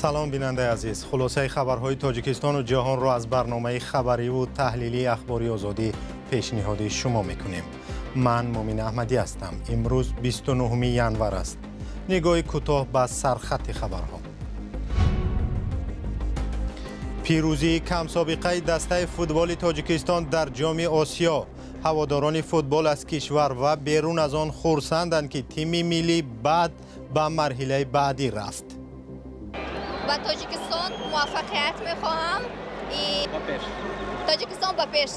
Салом, бинандаи азиз. Хулосаи хабарҳои Тоҷикистону ҷаҳонро аз барномаи хабариву таҳлилии Ахбори Озодӣ пешниҳоди шумо мекунем. Ман Мумин Аҳмадӣ ҳастам. Имрӯз 29 январ аст. Нигоҳи кӯтоҳ ба сархати хабарҳо. Пирӯзии камсобиқаи дастаи футболи Тоҷикистон дар Ҷоми Осиё. Ҳаводорони футбол аз кишвар ва берун аз он хурсанданд, ки тими миллӣ баъд ба марҳилаи баъдӣ рафт. Ба Тоҷикистон муваффақият мехоҳам. Тоҷикистон ба пеш.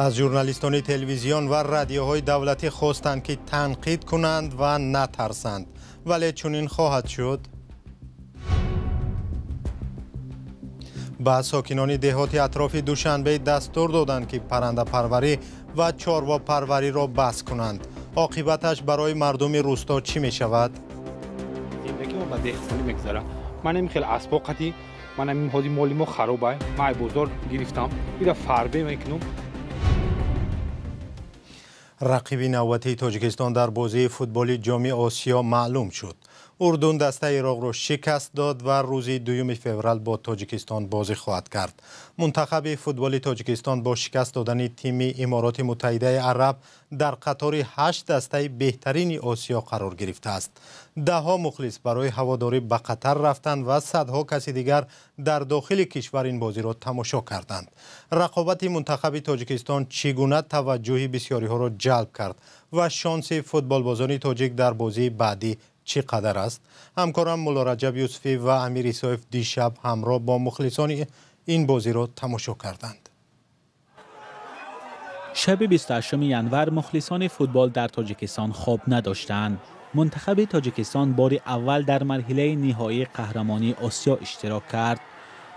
Аз журналистони телевизион ва радиоҳои давлатӣ хостанд, ки танқид кунанд ва натарсанд. Вале чунин хоҳад шуд? Ба сокинони деҳоти атрофи Душанбе дастур доданд, ки паррандапарварӣ ва чорвопарвариро бас кунанд. Оқибаташ барои мардуми рӯсто чӣ мешавад? Зиндагӣ мо ба деҳқонӣ мегузарад. Ман ин хел асбо қатӣ, ман ҳамин ҳози моли мо харобай, ман бозор гирифтам, ира фарбе мекунам. Рақиби навбатии Тоҷикистон дар бозии футболи Ҷоми Осиё маълум шуд. Урдун дастаи Ироқро шикаст дод ва рӯзи 2 феврал бо Тоҷикистон бозӣ хоҳад кард. Мунтахаби футболи Тоҷикистон бо шикаст додани тими Имороти Муттаҳидаи Араб дар қатори 8 дастаи беҳтарини Осиё қарор гирифтааст. Даҳҳо мухлис барои ҳаводорӣ ба Қатар рафтанд ва садҳо каси дигар дар дохили кишвар ин бозиро тамошо карданд. Рақобати мунтахаби Тоҷикистон чӣ гуна таваҷҷӯҳи бисёриҳоро ҷалб кард ва шонси футболбозони тоҷик дар бозии баъдӣ чӣ қадар аст? Ҳамкорам Мулло Раҷаб Юсуфӣ ва Амир Исоев дишаб ҳамроҳ бо мухлисони ин бозиро тамошо карданд. Шаби 28 январ мухлисони футбол дар Тоҷикистон хоб надоштанд. Мунтахаби Тоҷикистон бори аввал дар марҳилаи ниҳоии қаҳрамонии Осиё иштирок кард.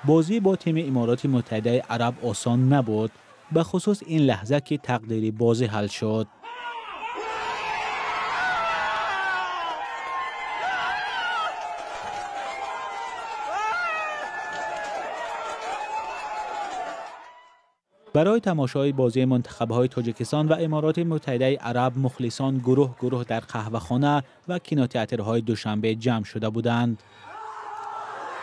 Бозӣ бо тими Имороти Муттаҳидаи Араб осон набуд, бахусус ин лаҳза ки тақдири бозӣ ҳал шуд. Барои тамошои бозии мунтахабҳои Тоҷикистон ва Имороти Муттаҳидаи Араб мухлисон гурӯҳ гурӯҳ дар қаҳвахона ва кинотеатрҳои Душанбе ҷамъ шуда буданд.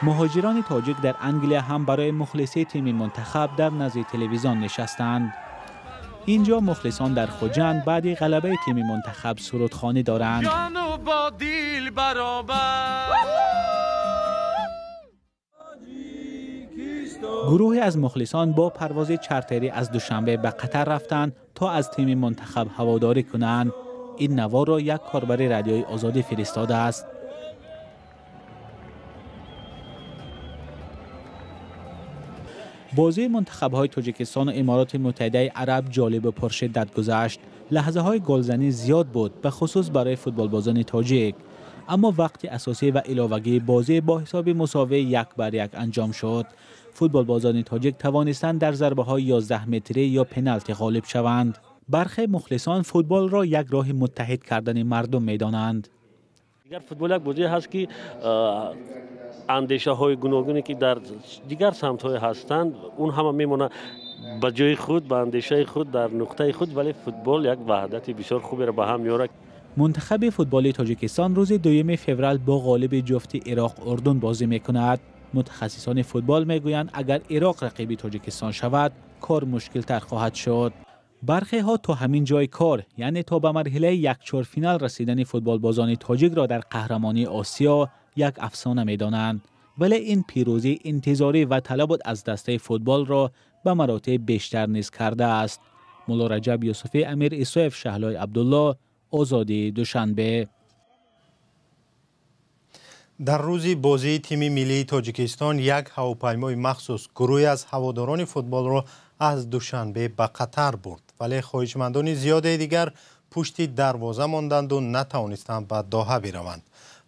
Муҳоҷирони тоҷик дар Англия ҳам барои мухлисии тими мунтахаб дар назди телевизион нишастанд. Инҷо мухлисон дар Хуҷанд баъди ғалабаи тими мунтахаб сурудхонӣ доранд. Гурӯҳе аз мухлисон бо парвози чартерӣ аз Душанбе ба Қатар рафтанд, то аз тими мунтахаб ҳаводорӣ кунанд. Ин наворро як корбари Радиои Озодӣ фиристодааст. Бозии мунтахабҳои Тоҷикистону Имороти Муттаҳидаи Араб ҷолибу пуршиддат гузашт. Лаҳзаҳои голзанӣ зиёд буд, бахусус барои футболбозони тоҷик. Аммо вақти асосӣ ва иловагии бозӣ бо ҳисоби мусовии 1-1 анҷом шуд. Футболбозони тоҷик тавонистанд дар зарбаҳои 11 метрӣ ё пеналти ғолиб шаванд. Бархе мухлисон футболро як роҳи муттаҳид кардани мардум медонанд. Дигар футбол як бозие ҳаст, ки андешаҳои гуногуне, ки дар дигар самтҳое ҳастанд, он ҳама мемонад ба ҷои худ, ба андешаи худ, дар нуқтаи худ, вале футбол як ваҳдати бисёр хуберо ба ҳам меорад. Мунтахаби футболи Тоҷикистон рӯзи 2 феврал бо ғолиби ҷуфти Ироқ Урдун бозӣ мекунад. Мутахассисони футбол мегӯянд, агар Ироқ рақиби Тоҷикистон шавад, кор мушкилтар хоҳад шуд. Бархеҳо то ҳамин ҷои кор, яъне то ба марҳилаи якчорфинал расидани футболбозони тоҷикро дар қаҳрамонии Осиё як афсона медонанд. Вале ин пирӯзӣ интизорӣ ва талабот аз дастаи футболро ба маротиб бештар низ кардааст. Мулло Раҷаб Юсуфӣ, Амир Исоев, Шаҳлои Абдулло, Озодӣ, Душанбе. Дар рӯзи бозии тими миллии Тоҷикистон як ҳавопаймои махсус гурӯҳе аз ҳаводорони футболро аз Душанбе ба Қатар бурд, вале хоҳишмандони зиёде дигар пушти дарвоза монданду натавонистанд ба Доҳа бираванд.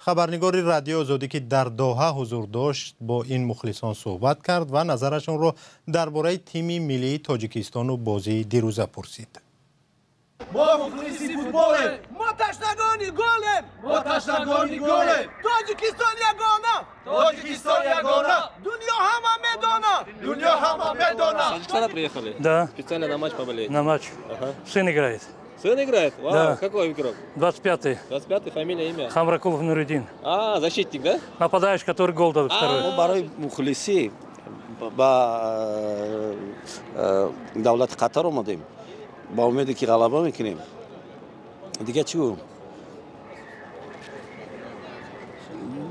Хабарнигори Радиои Озодӣ, ки дар Доҳа ҳузур дошт, бо ин мухлисон суҳбат кард ва назарашонро дар бораи тими миллии Тоҷикистону бозии дирӯза пурсид. Мо мухлиси футболем! Мо ташнагони голем! Мо ташнагони голем! Тоҷикистон ягона! Тоҷикистон ягона! Дунё ҳама медонад! Дунё ҳама медонад! С Таджикистана приехали? Да. Специально на матч поболеть? На матч. Ага. Сын играет. Сын играет? Вау, Да. Какой игрок? 25-й. 25-й, фамилия, имя? Хамракулов Нуридин. А, защитник, да? Нападающий, который гол дал второй. Мо барои мухлисӣ ба давлати Қатар омадем, ба умеде ки ғалаба мекунем. Дигар чӣ гӯм?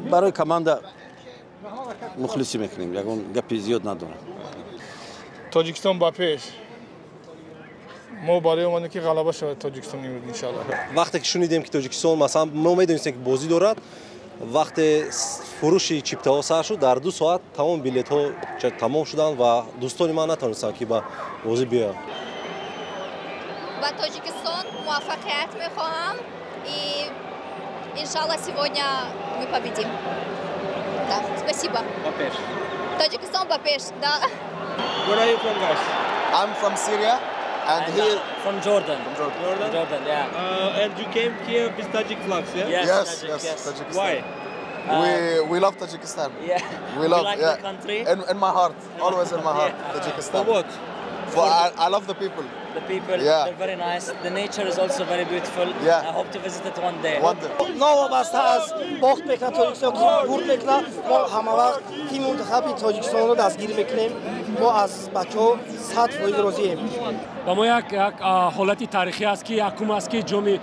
Барои команда мухлисӣ мекунем, ягон гапи зиёд надорам. Тоҷикистон ба пеш. Мо барои омадем, ки ғалаба шавад Тоҷикистон имрӯз, иншаллоҳ. Вақте ки шунидем, ки Тоҷикистон, масалан, мо медонистем, ки бозӣ дорад, вақте фурӯши чиптаҳо сар шуд, дар 2 соат тамом билетҳо тамом шуданд ва дӯстони ман натавонистанд, ки ба бозӣ биёянд. Ба Тоҷикистон муваффақият мехоҳам и, иншаллоҳ, сегодня мы победим. Да, спасибо. Ба пеш. Тоҷикистон ба пеш, да. Where are you from, guys? I'm from Syria and here from Jordan. From Jordan. Jordan? Jordan, yeah. And you came here with Tajik flags, yeah? Yes, Yes, Tajik, yes, yes. Tajikistan. Why? We love Tajikistan. Yeah. We love, We like yeah. the country. In my heart, always in my heart, Tajikistan. For what? For I love the people. The people, Yeah. they're very nice. The nature is also very beautiful. Yeah. I hope to visit it one day. One day. Новобаста аз бохт мекунад Тоҷикистон, ки бурд мекунад, мо ҳамавақт тими мунтахаби Тоҷикистонро дастгирӣ мекунем. Мо аз бачаҳо 100% розием. Ба мо як ҳолати таърихӣ аст, ки якум аст, ки ҷоми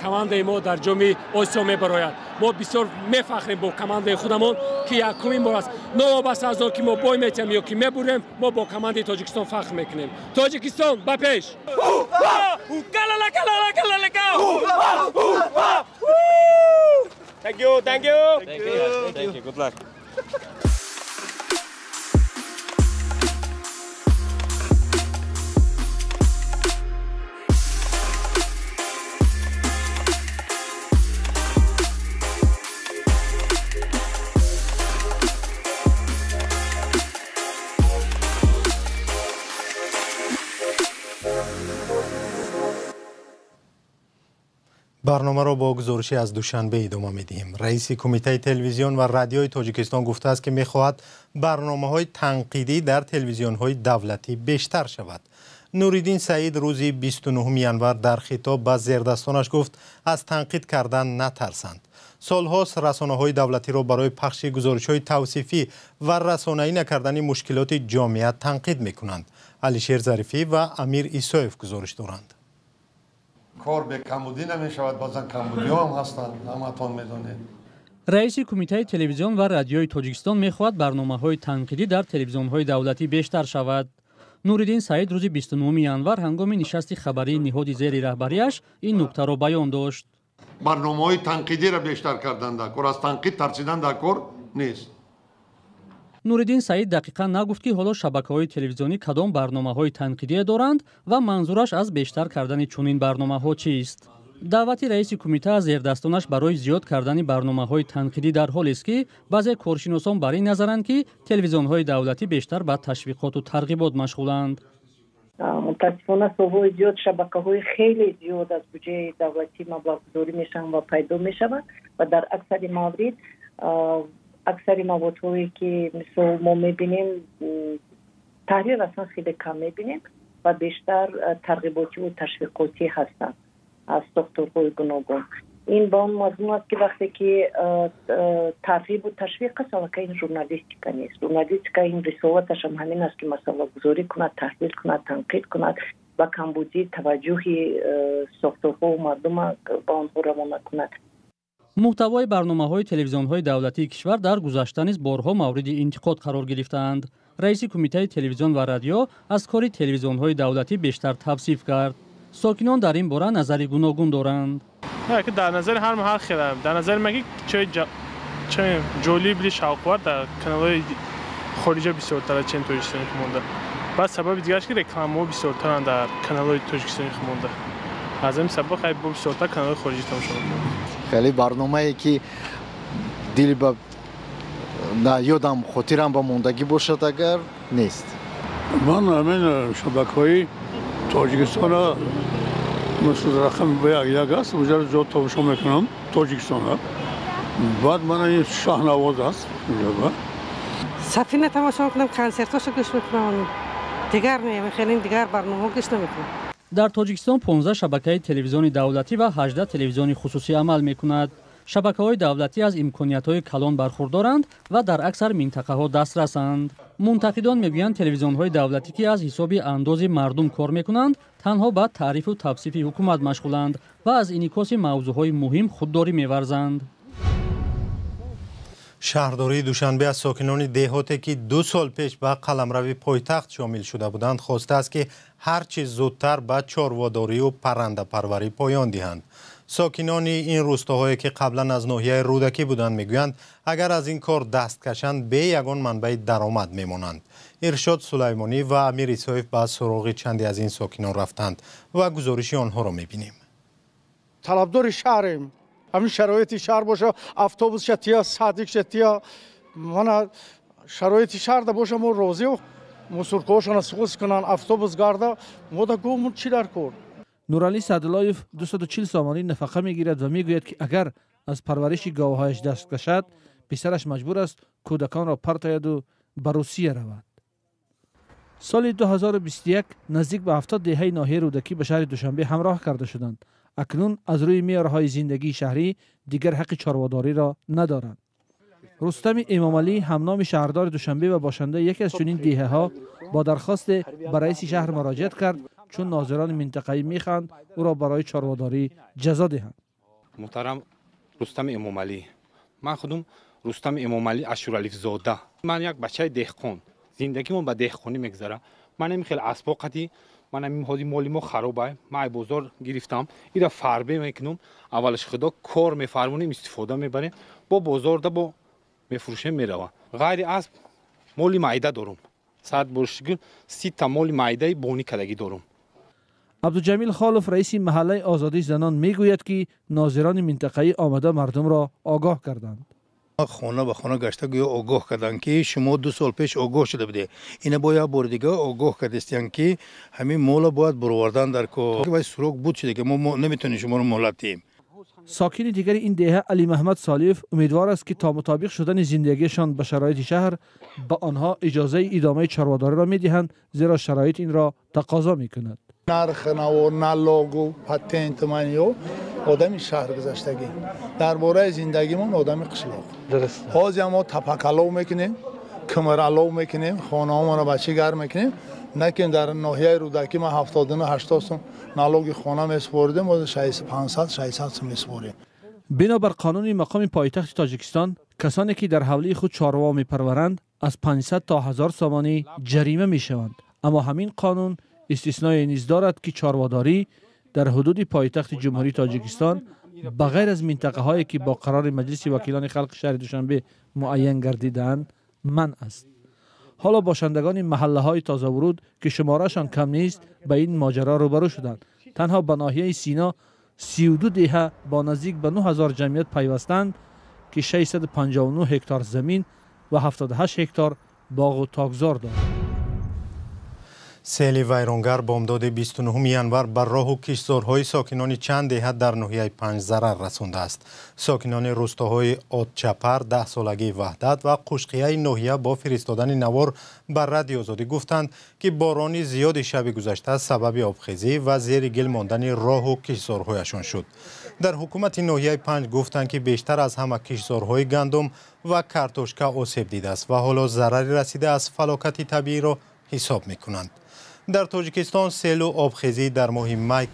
командаи мо дар Ҷоми Осиё мебарояд. Мо бисёр мефахрем бо командаи худамон, ки якумин бор аст. Новобаста аз он ки мо бой метиҳем ё ки мебурем, мо бо командаи Тоҷикистон фахр мекунем. Тоҷикистон ба пеш! Калала, калала, калала. Thank you, thank you. Thank you. Thank you. Good luck. Барномаро бо гузоришӣ аз Душанбе идома медиҳем. Раиси Кумитаи телевизион ва радиои Тоҷикистон гуфтааст, ки мехоҳад барномаҳои танқидӣ дар телевизионҳои давлатӣ бештар шавад. Нуриддин Саид рӯзи 29 январ дар хитоб ба зердастонаш гуфт, аз танқид кардан натарсанд. Солҳост расонаҳои давлатиро барои пахши гузоришҳои тавсифӣ ва расонаӣ накардани мушкилоти ҷомеа танқид мекунанд. Алишер Зарифӣ ва Амир Исоев гузориш доранд. Кор бе камбудӣ намешавад, баъзан камбудиҳо ҳам ҳастанд, ҳаматон медонед. Раиси Кумитаи телевизион ва радиои Тоҷикистон мехоҳад барномаҳои танқидӣ дар телевизионҳои давлатӣ бештар шавад. Нуриддин Саид рӯзи 29 январ ҳангоми нишасти хабарии ниҳоди зери раҳбарияш ин нуктаро баён дошт. Барномаҳои танқидиро бештар кардан дар кор, аз танқид тарсидан дар кор нест. Нуриддин Саид дақиқан нагуфт, ки ҳоло шабакаҳои телевизионӣ кадом барномаҳои танқидие доранд ва манзураш аз бештар кардани чунин барномаҳо чист. Даъвати раиси кумита аз зердастонаш барои зиёд кардани барномаҳои танқидӣ дар ҳолест, ки баъзе коршиносон бар ин назаранд, ки телевизионҳои давлатӣ бештар ба ташвиқоту тарғибот машғуланд. Мутаассифона, солҳои зиёд шабакаҳои хеле зиёд аз буҷаи давлатӣ маблағгузорӣ мешаванд ва пайдо мешаванд ва дар аксари маврид аксари маводҳое, ки мисол мо мебинем, таҳрир аслан хеле кам мебинем ва бештар тарғиботиву ташвиқотӣ ҳастанд аз сохторҳои гуногун. Ин ба он мазмун аст, ки вақте ки тарғибу ташвиқ аст, аллакай ин журналистика нест. Журналистика ин рисолаташам ҳамин аст, ки масъалагузорӣ кунад, таҳлил кунад, танқид кунад ва камбудии таваҷҷӯҳи сохторҳову мардума ба онҳо равона кунад. Муҳтавои барномаҳои телевизионҳои давлатии кишвар дар гузашта низ борҳо мавриди интиқод қарор гирифтаанд. Раиси Кумитаи телевизион ва радио аз кори телевизионҳои давлатӣ бештар тавсиф кард. Сокинон дар ин бора назари гуногун доранд. Дар назари ҳар ҳар хела, дар назари ман, ки чои ҷолиб, шавқовар дар каналҳои хориҷа бисёртар, чем тоҷикистони худмонда. Баъд сабаби дигараш, ки рекламаҳо бисёртаранд дар каналҳои тоҷикистони худмонда. Аз ҳамин сабаб хай бо бисёртар каналҳои хориҷӣ тамошо мекунам. Хеле барномае, ки дил ба на ёдам, хотирам ба мондагӣ бошад, агар нест. Ман ҳамин шабакаҳои Тоҷикистона, мисл рақами ба як як аст, уҷаро ҷо тамошо мекунам Тоҷикистона. Баъд мана ин Шаҳнавоз аст уҷаба. Сафина тамошо мекунам, консертҳошо гӯш мекунам, дигар не, хеле дигар барномаҳо гӯш намекунам. Дар Тоҷикистон 15 шабакаи телевизиони давлатӣ ва 18 телевизиони хусусӣ амал мекунад. Шабакаҳои давлатӣ аз имкониятҳои калон бархурдоранд ва дар аксар минтақаҳо дастрасанд. Мунтақидон мегӯянд, телевизионҳои давлатӣ, ки аз ҳисоби андози мардум кор мекунанд, танҳо ба таърифу тавсифи ҳукумат машғуланд ва аз инъикоси мавзӯъҳои муҳим худдорӣ меварзанд. Шаҳрдории Душанбе аз сокинони деҳоте, ки 2 сол пеш ба қаламрави пойтахт шомил шуда буданд, хостааст, ки ҳарчи зудтар ба чорводорию паррандапарварӣ поён диҳанд. Сокинони ин рӯстоҳое, ки қаблан аз ноҳияи Рӯдакӣ буданд, мегӯянд, агар аз ин кор даст кашанд, бе ягон манбаи даромад мемонанд. Иршод Сулаймонӣ ва Амир Исоев ба суроғи чанде аз ин сокинон рафтанд ва гузориши онҳоро мебинем. Талабдори шаҳрем, ҳамин шароити шаҳр боша, автобус шатия, садик шатия, мана шароити шаҳрда боша, мо розӣ. Мусуркаҳошона суғуз кунанд, автобус гарда, мо да гумон чӣ дар кор. Нуралӣ Саъдуллоев 240 сомонӣ нафақа мегирад ва мегӯяд, ки агар аз парвариши говҳояш даст кашад, писараш маҷбур аст кӯдаконро партояду ба Русия равад. Соли 2021 наздик ба 70 деҳаи ноҳияи Рӯдакӣ ба шаҳри Душанбе ҳамроҳ карда шуданд. Акнун аз рӯи меъёрҳои зиндагии шаҳрӣ дигар ҳаққи чорводориро надоранд. Рустами Эмомалӣ, ҳамноми шаҳрдори Душанбе ва бошандаи яке аз чунин деҳаҳо, бо дархосте ба раиси шаҳр муроҷиат кард, чун нозирони минтақавӣ мехоҳанд ӯро барои чорводорӣ ҷазо диҳанд. Муҳтарам Рустами Эмомалӣ, ман худум Рустами Эмомалӣ Ашуралифзода. Ман як бачаи деҳқон, зиндагимон ба деҳқонӣ мегузарад. Ман ҳамин хел асбоб қадӣ, ман ҳамин ҳози моли мо харобай, ман ай бозор гирифтам, ира фарбе мекунам, аввалаш худо кор мефармонем, истифода мебарем, бо бозорда бо мефурӯшем, мерава. Ғайри асб моли майда дорум. 100 бор шукр, 30 та моли майдаи бонӣ кардагӣ дорум. Абдуҷамил Холов, раиси маҳаллаи Озодии занон, мегӯяд, ки нозирони минтақавӣ омада мардумро огоҳ карданд. Хона ба хона гашта гӯё огоҳ карданд, ки шумо 2 сол пеш огоҳ шуда будед, ина бо як бори дига огоҳ кардистиянд, ки ҳамин мола бояд баровардан дар кор. Вай суроғ буд шуда, ки мо наметавонем шуморо муҳлат диҳем. Сокини дигари ин деҳа Алимаҳмад Солиев умедвор аст, ки то мутобиқ шудани зиндагиашон ба шароити шаҳр ба онҳо иҷозаи идомаи чорводориро медиҳанд, зеро шароит инро тақозо мекунад. Нарх наво, налогу, патент маниё одами шаҳр гузаштагӣ. Дар бораи зиндагимон одами қишлоқ. Ҳозир мо тапакалов мекунем, кимиралов мекунем, хонаҳомонро ба чӣ гарм мекунем. Накин дар ноҳияи Рӯдакӣ ма 79-80 сум налоги хона месупоридем, ҳозир 500-600 сум месупорем. Бинобар қонуни мақоми пойтахти Тоҷикистон, касоне ки дар ҳавлии худ чорво мепарваранд, аз 500 то 1000 сомонӣ ҷарима мешаванд. Аммо ҳамин қонун истисное низ дорад, ки чорводорӣ дар ҳудуди пойтахти Ҷумҳурии Тоҷикистон ба ғайр аз минтақаҳое, ки бо қарори Маҷлиси вакилони халқи шаҳри Душанбе муайян гардидаанд, манъ аст. Ҳоло бошандагони маҳаллаҳои тозавуруд, ки шумораашон кам нест, ба ин моҷаро рӯбарӯ шуданд. Танҳо ба ноҳияи Сино 32 деҳа бо наздик ба 9000 ҷамъият пайвастанд, ки 659 ҳектар замин ва 78 ҳектар боғу токзор доранд. Сели вайронгар бомдоди 29 январ бар роҳу киштзорҳои сокинони чанд деҳа дар ноҳияи Панҷ зарар расондааст. Сокинони рӯстоҳои Отчапар, 10-солагии Ваҳдат ва Қушқияи ноҳия бо фиристодани навор ба Радиои Озодӣ гуфтанд, ки борони зиёди шаби гузашта сабаби обхезӣ ва зери гил мондани роҳу киштзорҳояшон шуд. Дар ҳукумати ноҳияи Панҷ гуфтанд, ки бештар аз ҳама киштзорҳои гандум ва картошка осеб дидааст ва ҳоло зарари расида аз фалокати табииро ҳисоб мекунанд. Дар Тоҷикистон селу обхезӣ дар моҳи май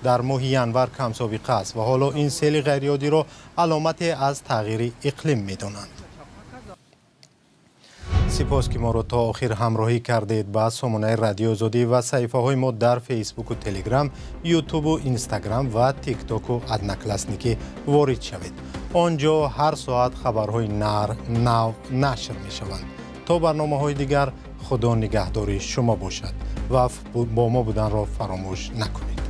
дар моҳи январ камсобиқа аст ва ҳоло ин сели ғайриоддиро аломате аз тағйири иқлим медонанд. Сипос, ки моро то охир ҳамроҳӣ кардед. Ба сомонаи Радиои Озодӣ ва саҳифаҳои мо дар Фейсбуку Телеграм, Ютубу Инстаграм ва Тиктоку Одноклассники ворид шавед. Он ҷо ҳар соат хабарҳои нав нашр мешаванд. То барномаҳои дигар, Худо нигаҳдори шумо бошад ва бо мо буданро фаромӯш накунед.